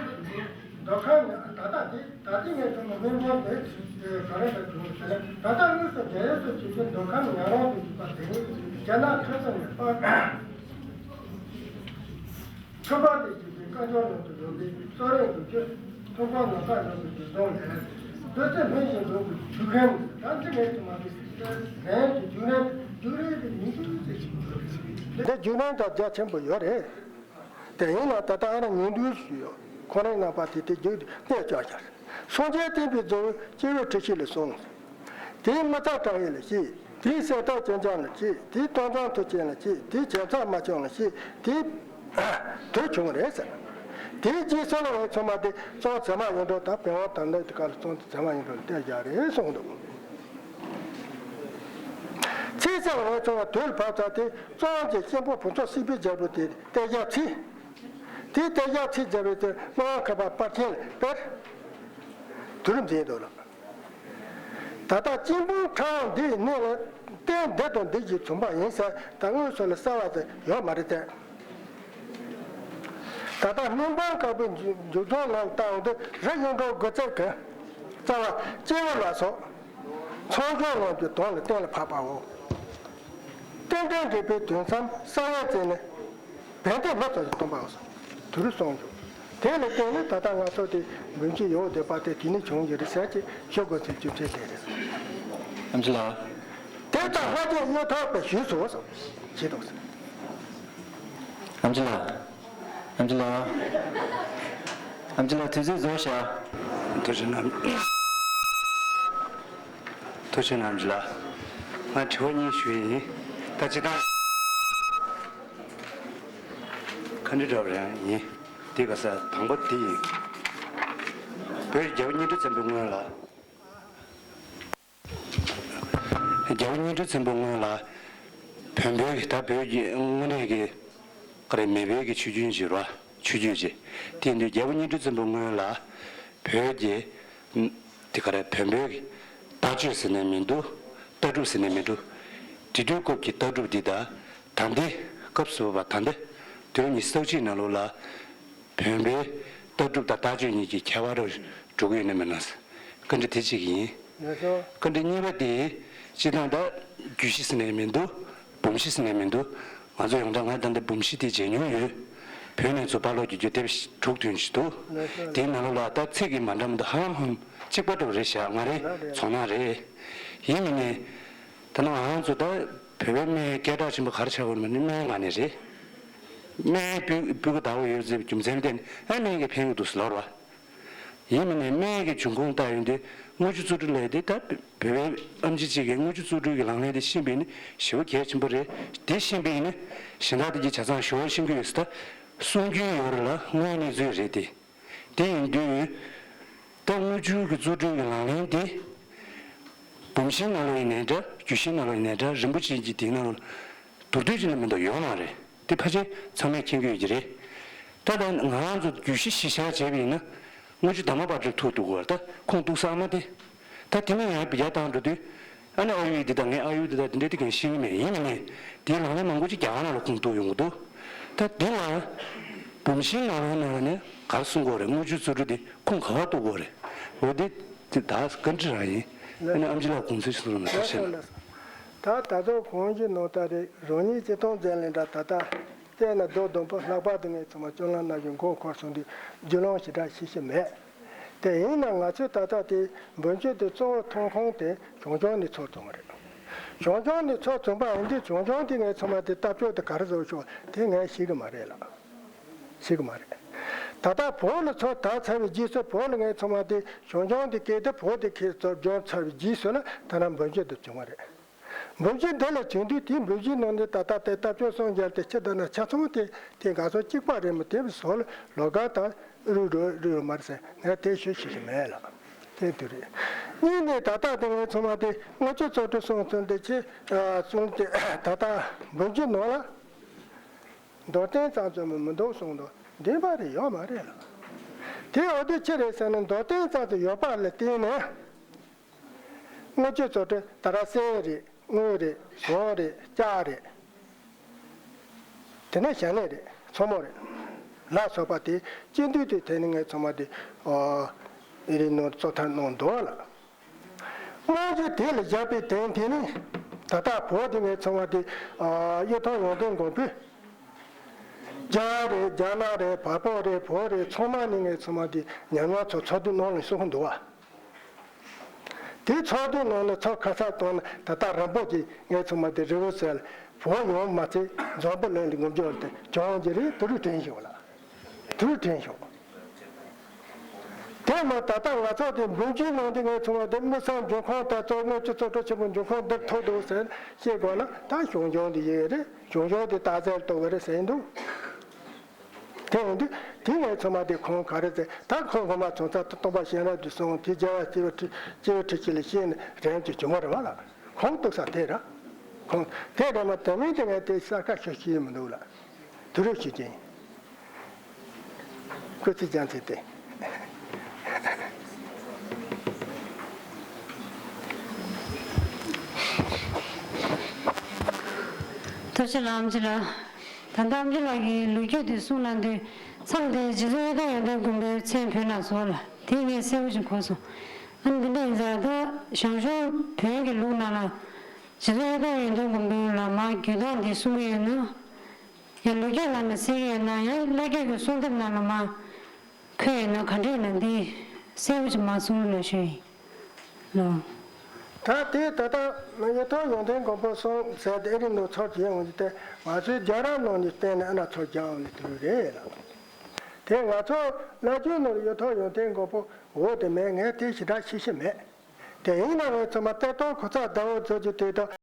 མདོ་ཁམས་ནས་ད་ལྟ་དེ་ད་ལྟའི་ངས་བྱུང་བའི་སྨན་ཁང་དེ་ག་རེ་ལ་བྱུང་ཟེར་ན། ད་ལྟ་དངོས་སུ་མཇལ་ཡག་ཏུ་བྱེད་རྒྱུ་མདོ་ཁམས་ཉག་རོང་དུ་བཞུགས་པ་དེ་ནི་རྒྱ་ནག་ཁྲི་སྲོང་ནས་ཕར། ཁྱོད་པ་དེ་བཞིན་གྱི་བཀའ་འབྱུང་ནང་དུ་ཡོད་པའི་གསོ་རིག་འབུམ་རྒྱུད་ཐུགས་དགོངས་ནམ་མཁའ་ཡོད་པའི་རྒྱུད་སྟོང་ལས། བདུད་རྩི་སྨན་བཞིན་འཇོམས་པའི་རྒྱུད་ཁམས་དང་ཅི་ངས་ཀྱི་མ་གི་ལན་གྱི་རྒྱུད་ལན་རྒྱུད་རིང་གི་ཉིན་ཐུན་ཟེར་ཞིག་ཡོད་རེད། འདི་རྒྱུད་ལན་དང་རྒྱ་ཆེན་པོ་ཡོད་རེད། དེ་ཡིན་ན་ད་ལྟ་ཨ་ར་ཉིན་བདུན་ཞུས་ཡོད། ཁོང་རང་རྣམ་པ་དེ་དེ་རྒྱུད་དེ་གནས་བཅག་བྱ། སངས་རྒྱས་བསྟན་པའི་རྫོགས་པའི་སྤྱི་བོའི་ཁྲི་ཤེས་ལ་གསུངས། དེའི་མི་ཚ་དྲག་ཡས་ལ་གཅིག་དེའི་གསེར་ཐག་ཅན་ཅང་ལ་གཅིག་དེའི་སྟོང་ཚང་ཐུགས་ཅན་ལ་གཅིག་དེའི་བྱེ་ཚག་མ་བྱུང་ལ་གཅིག་དེའི་དུས་བྱུང་རེད་ཟེར། དེའི་རྗེས་སུ་ལ་བའི་ཚོད་མ་དེ་གཙང་ཚད་མ་ཡིན་འགྲོ་དང་བན་དབང་དམ་ལས་དེ་ག་ལ་གཙང་ཚད་མ་ཡིན་འགྲོ་ལ་གཏད་རྒྱག་རེད་གསུངས་འདུག་ཚིག་ཟེར་བའི་ཚོད་མ་དུས་ལ་བབ་ཚར་དེ་གཙང་གི་གཤིན་པོ་བུ་ཚོ་སྲིད་པའི་རྒྱལ་པོ་དེ་གཏད་རྒྱག་ཚིག་དེའི་གཏད་རྒྱག་ཚིག་རྒྱབ་པའི་དེ་སྨོན་ལམ་མཁས་པ་དཔལ་ཆེན་ལ་དཔེར་དུ་རུ་མཛད་འདུག་ལ། ད་ལྟ་སྤྱི་འབུམ་ཕྲེང་བ་འདིའི་གནས་ལ་རྟེན་འདི་དང་འདི་བཞིན་མཚུངས་པ་ཡིན་ཟེར་ད་དངོས་སུ་ལ་གསལ་བ་ཟེར་ཡོད་མ་རེད་དེ། ད་ལྟ་སྨིན་པ་དཀར་པོའི་མཇུག་སྡོམ་ནང་བལྟ་འོང་དུས་རི་གཡུ་འབྲུག་དགུ་རྩེ་གི་རྩ་བ་སྐྱེས་བུ་ལ་སོགས་ཚོགས་ཀྱང་ངང་གི་དོན་ལ་གཏན་ལ་ཕབ་པའོ། རྟེན་འབྲེལ་འགྲིག་པའི་དོན་མཚམས་གསང་བའི་རྩེ་ནས། བན་དེ་མི་ཚོགས་ཀྱི་སྟོན་པའོ། དུ་རུ་གསུངས་འདུག་དེ་ལ་བརྟེན་ནས་ད་ལྟ་ང་ཚོ་དེ་འབུམ་གཅིག་ཡོད་བསྡད་པ་དེ་དེ་ནས་བྱུང་ཡོད་རེད་ཟེར་གྱི་ཤོད་དགོས་ཚུལ་རྒྱུ་མཚན་དེ་རེད། ཨམ་ཆི་ལགས། དེ་ལྟར་ལྷ་རྗེ་གཡུ་ཐོག་པས་ཞུས་སོ། ཞེས་དང་། ཨམ་ཆི་ལགས། ཨམ་ཆི་ལགས། ཨམ་ཆི་ལགས་དུས་ཚོད་རྫོགས་ཤག་ཐུགས་རྗེ་གནང་། ཐུགས་རྗེ་གནང་། ཨམ་ཆི་ལགས། ང་དྲི་བ་གཉིས་ཞུ་ཡི་ཡིན། ད་སྤྱིར་བཏང་། ག་འདྲ་འདྲ་བ་རེད་ཡིན། འདི་ག་ས་དང་པོ་འདི་ཡིན། བོད་རྒྱལ་པོ་གཉིས་འབྲུ་བཙན་པོའི་སྔོན་ལ། རྒྱལ་པོ་གཉིས་འབྲུ་བཙན་པོའི་སྔོན་ལ། བོན་པོའི་ད་བོད་ཀྱི་དངོས་གནས་ཀྱི་ག་རེ་མེས་པོའི་གི་ཆོས་བརྒྱུད་ཅིག་རེད་བ། ཆོས་བརྒྱུད་ཅིག་དེ་ཡིན་དུས་རྒྱལ་པོ་གཉིས་འབྲུ་བཙན་པོའི་སྔོན་ལ། བོད་ཀྱི། དེ་ག་རེ་བོན་པོའི་གི་ལྟ་སྤྱོད་ཟེར་ནས་མི་འདུག་ལྟ་གྲུབ་ཟེར་ནས་མི་འདུག་དེ་དུས་སྐབས་ཀྱི་ལྟ་གྲུབ་འདི་དང་། ད་ལྟའི་སྐབས་སུ་བབས་པ་ད་ལྟ་དུས་རབས་ཉི་ཤུ་རྩ་གཅིག་ནང་ལོགས་ལ། བོན་པོའི་ལྟ་གྲུབ་དང་ལྟ་སྤྱོད་གཉིས་ཀྱི་ཁྱད་པར་རུ་འགྲོ་གི་ཡོད་ན་མེད་ན། བཀའ་འདྲི་དེ་གཅིག་ཡིན། ལགས་སོ། བཀའ་འདྲི་གཉིས་པ་དེ། སྤྱིར་བཏང་ད་རྒྱུད་བཞི་ཟེར་ནས་མི་འདུག་འབུམ་བཞི་ཟེར་ནས་མི་འདུག་ང་ཚོ་ཡོངས་གྲགས་ང་ད་ལྟ་འབུམ་བཞི་དེ་མཇལ་མྱོང་ཡོད། བོད་ནས་ཚུར་ཕར་ལོག་རྒྱུ་རྒྱུ་དེབ་དྲུག་ཐོན་ཅིག་འདུག་ལགས་སོ། དེའི་ནང་ལོགས་ལ་ད་ཚིག་གི་མ་འདྲ་མི་འདུག་ཧམ་ཧམ་གཅིག་པ་འདྲ་བོ་རེད་ཤག་ང་རེད། ལགས་རེད། ཚོང་ནང་རེད། ཡིན་མིན་ནས། ད་ནང་ང་ཚོ་ད་བོད་པའི་སྨན་སྐད་གྲགས་ཆེན་པོ་ག་རེ་ཆགས་ཡོད་མིན་ནི་སྨན་ང་ནས་རེད། སྨན་སྤུས་སྤུས་ཀ་དག་པོ་ཡོད་ཟེར་བའི་རྒྱུ་མཚན་བརྟེན་ཨ་སྨན་གྱི་ཕན་གྱི་འདུག་ཟེར་ལབ་རེད་བ། ཡིན་མིན་ནས་སྨན་གྱི་འབྱུང་ཁུངས་ལྟ་ཡོང་དུས་ དངུལ་ཆུ་བཙོག་གྲུ་ལས་དེ་ད་བོད་པའི་ཨེམ་ཆི་གཅིག་གིས་དངུལ་ཆུ་བཙོག་གྲུ་གི་ལག་ལེན་དེ་ཤེས་པ་ཡིན་ན་ཞེ་པོ་གལ་ཆེན་པོ་རེད། དེ་ཤེས་པ་ཡིན་ན་གཞན་དག་དེ་གྱི་ཆ་ཚང་ཞུ་བ་ཤེས་ཀྱི་ཡོད་ས་ད་གསུང་རྒྱུན་ཡོད་རེད་ལ་དངོས་གནས་ཚུལ་རེད་དེ། དེ་ཡིན་དུས་ད་དངུལ་ཆུ་གི་བཙོག་གྲུ་གི་ལག་ལེན་དེ་འབུམ་ཤིང་ནང་ལ་ཡིན་ནའི་འདྲ་རྒྱུ་ཤིང་ནང་ལ་ཡིན་ནའི་འདྲ་རིན་པོ་ཆེ་གི་དེ་ནང་ལ། མདོར་བསྡུས་ཅིག་ལ་མི་འདུག་ཡོད་མ་རེད། དེ་ཕལ་ཆེར་ཚང་མས་མཁྱེན་གྱི་ཡོད་ཀྱི་རེད། ད་ལྟ་ང་རང་ཚོ་རྒྱུད་བཞི་གཞི་བཞག་བྱས་པ་ཡིན་ན། དངུལ་ཆུ་དར་མ་བག་གྲིབ་ཐུག་འདུག་གོ་ད་ཁུངས་གཏུགས་ས་ཨ་མ་དེ། ད་དེ་ནས་ཡང་བི་རྒྱ་བཏང་འགྲོ་དུས། ཨ་ནི་ཨ་ཡུ་འདི་དང་ངའི་ཨ་ཡུ་འདི་དང་དེ་འདྲ་དེ་གང་ཤེས་ཀྱི་མེད་ཡིན་ནའི་ནས། དེའི་ལག་ལེན་མང་པོ་ཅིག་རྒྱ་གར་ནང་ལ་ཁུངས་གཏུགས་ཡོང་གི་འདུག་ད་དེ་ལ། འབུམ་ཤིང་ནང་ལ་ནང་ལ་ནས་ག་རེ་གསུང་གི་ཡོད་རེད། དངུལ་ཆུ་བཙོག་གྲུ་དེ་ཁུངས་ག་པར་གཏུགས་གི་ཡོད་རེད། འོ་དེ་དེ་ད་བཀའ་འདྲི་རང་ཡིན། ཨ་ནི་ཨམ་ཆི་ལགས་དགོངས་ཚུལ་ཞིག་གསུང་རོགས་གནང་། ཐུགས་རྗེ་གནང་། ད་ད་དུང་གོང་གི་ནང་ལྟར་རེད། རང་ཉིད་སྤྱི་སྟངས་འཛིན་ལས་འདྲ་ད་ལྟ་བལྟས་ན་རྡོ་སྡོང་པོ་ལྷག་པར་དུ་ངས་ཚང་མ་སྤྱོད་ལམ་ནང་བཞིན་མགོ་འཁོར་སོང་དུས་རྒྱུ་ལམ་ཞེ་དྲག་ཤེས་ཀྱི་མེད། དེ་ཡིན་ན་ང་ཚོས་ད་ལྟ་དེ་འབུམ་ཆུ་དེ་གཙོ་བོ་ཐོན་ཁུངས་དེ་བྱང་ལྗོངས་ནས་ཚུར་བཙོང་བ་རེད། བྱང་ལྗོངས་ནས་ཚུར་བཙོང་པ་ཡིན་དུས་བྱང་ལྗོངས་དེ་ངས་ཚང་མ་དེ་ལྟ་སྤྱོད་དེ་ག་རེ་བཟོ་ཆོག་དེ་ངས་ཤེས་ཀྱི་མ་རེད་ལ། ཤེས་ཀྱི་མ་རེད། ད་ལྟ་བོད་ལ་ཚུར་དར་ཚར་བའི་རྗེས་སུ་བོད་ལ་ངས་ཚང་མ་དེ་བྱང་ལྗོངས་དེ་སྐད་དེ་བོད་དེ་ཁྱེད་ཚོར་སྦྱོང་ཚར་བའི་རྗེས་སུ་ལ་ད་ལྟ་འབུམ་ཆུ་དེ་བྱུང་བ་རེད། འབུམ་ཆུ་འདི་ལ་བྱུང་དུས་དེའི་འབུམ་ཆུའི་ནང་ནས་ད་ལྟ་དེ་ལྟ་སྤྱོད་སྲུང་སྦྱར་དེ་ཕྱི་ལྟ་ན་ཆ་ཚང་དེ་དེ་ང་ཚོ་གཅིག་པ་རེད་མོད། དེ་བཟོ་ལ་ལོགས་ཀ་དང་རུལ་འགྲོ་རུལ་འགྲོ་མ་རེད་ཟེར་ངས་དེ་ཤོད་ཤེས་ཀྱི་མེད་ལ། དེ་དུས་རེད། གཉིས་ནས་ད་ལྟ་དེ་ངས་ཚང་མ་དེ་དངུལ་ཆུ་བཙོག་གྲུ་གསུང་ཚུལ་འདི་ཆེ་གསུང་དེ་ད་ལྟ་འབུམ་ཆུ་ནང་ལ། མདོར་བསྟན་ཙམ་ཙམ་མི་འདུག་གསུངས་འདུག་བདེན་པ་རེད་ཡོད་མ་རེད་ལ། དེ་འོ་དེ་ཅི་རེད་ཟེར་ན་མདོར་བསྟན་ཙམ་ཙམ་ཡོད་པ་ལ་བརྟེན་ནས། དངུལ་ཆུ་བཙོག་གྲུ་ད་ར་གསེར་རེད་དངུལ་རེད་ཟངས་རེད་ལྕགས་རེད། དེ་ནས་བྱ་ནས་རེད་མཚོ་མོ་རེད། ལ་སོགས་པ་དེ་སྤྱི་འདུས་དེ་དེ་ནི་ངས་ཚང་མ་དེ་ཨོ་ཨེ་རི་ནོར་བཙོག་ཐར་གནང་འདུག་ལ། དངོས་གཞི་དེ་ལ་བཞག་པའི་དོན་དེ་ནི་ད་ལྟ་བོད་དེ་ངས་ཚང་མ་དེ་ཨ་གཡུ་ཐོག་ཡོན་ཏན་མགོན་པོས་རྒྱ་རེད་རྒྱ་ནག་རེད་བལ་པོ་རེད་བོད་རེད་ཚང་མ་ནི་ངས་ཚང་མ་དེ་ཉམས་མྱོང་ཚོ་ཚོགས་འདུ་ནང་ལ་གསུང་གི་འདུག་བ། དེ་ཚོགས་འདུ་ནང་ལ་ཚོགས་ཁ་གསབ་བཏང་ན་ད་ལྟ་རིན་པོ་ཆེ་ངས་ཚང་མ་དེ་རི་བོ་སེལ་བོད་ཡོང་མ་ཚད་འཛམ་བུ་གླིང་ལ་ངོམ་རྒྱུ་དེ་བྱུང་གི་རེད། དུ་རུ་དྲན་ཞོག་ལ། དུ་རུ་དྲན་ཞོག་དེ་མ་ད་ལྟ་ང་ཚོ་དེ་འབུམ་ཆུའི་ནང་དེ་ངས་ཚང་མ་དེ་དངུལ་སྲང་འབྱུང་ཁུངས་ད་གཙོ་དངུལ་ཆུ་བཙོག་གྲུ་ཆེན་པོ་འབྱུང་ཁུངས་འདིར་ཐུག་འདུག་ཟེར་བཤད་དགོས་ན་ད་བྱང་ལྗོངས་དེ་ཡོད་རེད། བྱང་ལྗོངས་དེ་སྟག་རྩེར་གཏོགས་པ་རེད་ཟེར་འདུག་དེ་ཡིན་དུས་དེ་ངས་ཚང་མ་དེ་ཁོང་ག་རེ་ཟེར་ད་ཁོང་ངོ་མ་ཚོང་ཚ་སྟོང་པ་གཞན་རབ་ཏུ་སོང་དེ་རྒྱལ་བ་སྐྱེ་བ་ཁྲི་སྐྱེ་བ་ཁྲི་ཁྲི་ལ་ཤེས་ནས་རན་གྱི་བྱུང་བ་རེད་བ་ལ། ཁོང་གཏུག་ས་དེ་ར། ཁོང་དེ་རེད་མ་དེ་མིན་དེ་ངས་དེ་གསར་ཁ་ཤོད་ཤེས་མི་འདུག་ལ། དུ་རུ་ཤེས་ཀྱིན། སྐུ་ཚེ་རྒྱ་མཚན་ཏེ། ཐུགས་རྗེ་ལགས་ཨམ་ཆི་ལགས། ད་ལྟ་ཨམ་ཆི་ལགས་ཀྱིས་ལོ་རྒྱུས་དེ་གསུངས་གནང་དུས་མཚམས་དེ་རྗེ་བཙུན་གཡུ་ཐོག་ཡོན་ཏན་མགོན་པོའི་མཚན་བོས་གནང་སོང་ལ་དེ་ངས་གསལ་པོ་ཞིག་གོ་སོང་། ཨ་ནི་འདི་འདྲ་ཡིན་ཙང་ད་ཞང་ཞུང་བོན་གྱི་ལུགས་ནང་ལ་རྗེ་བཙུན་གཡུ་ཐོག་ཡོན་ཏན་མགོན་པོས་ལ་མ་རྒྱུད་སྟངས་འདི་གསུང་གི་ཡོད་ན། ཡང་ལོ་རྒྱུས་ནང་ནས་གསལ་གྱི་ཡོད་ན་ཡང་བླ་རྒྱུད་ཀྱི་གསུང་དེབ་ནང་ལ་མ་འཁོད་ཡོད་ན་ག་འདྲས་ན་འདི་གསལ་པོ་ཅིག་མ་གསུང་ལ་ཞུ་ཡིན་ལོ། ད་དེ་ད་ལྟ་གཡུ་ཐོག་ཡོན་ཏན་མགོན་པོ་གསུང་ཟེར་དེ་ཨེ་རི་ནང་ཚོར་བྱེད་འོང་གི་དེ་ང་ཚོའི་རྒྱལ་རབས་ནང་ནས་བལྟས་ནས་ཨ་ན་ཚོར་རྒྱག་འོང་གི་དུས་རེད་ལ། དེ་ང་ཚོ་བླ་རྒྱུད་ནང་གཡུ་ཐོག་ཡོན་ཏན་མགོན་པོ་འོ་དེ་མེད་ངས་དེ་ཞེ་དྲག་ཤེས་ཤེས་མེད། དེ་ཡིན་ན་ངས་ཚང་མ་གཏེར་སྟོན་ཁོ་ཚ་ཟླ་བོ་ཚོ་གི་དེ་དང་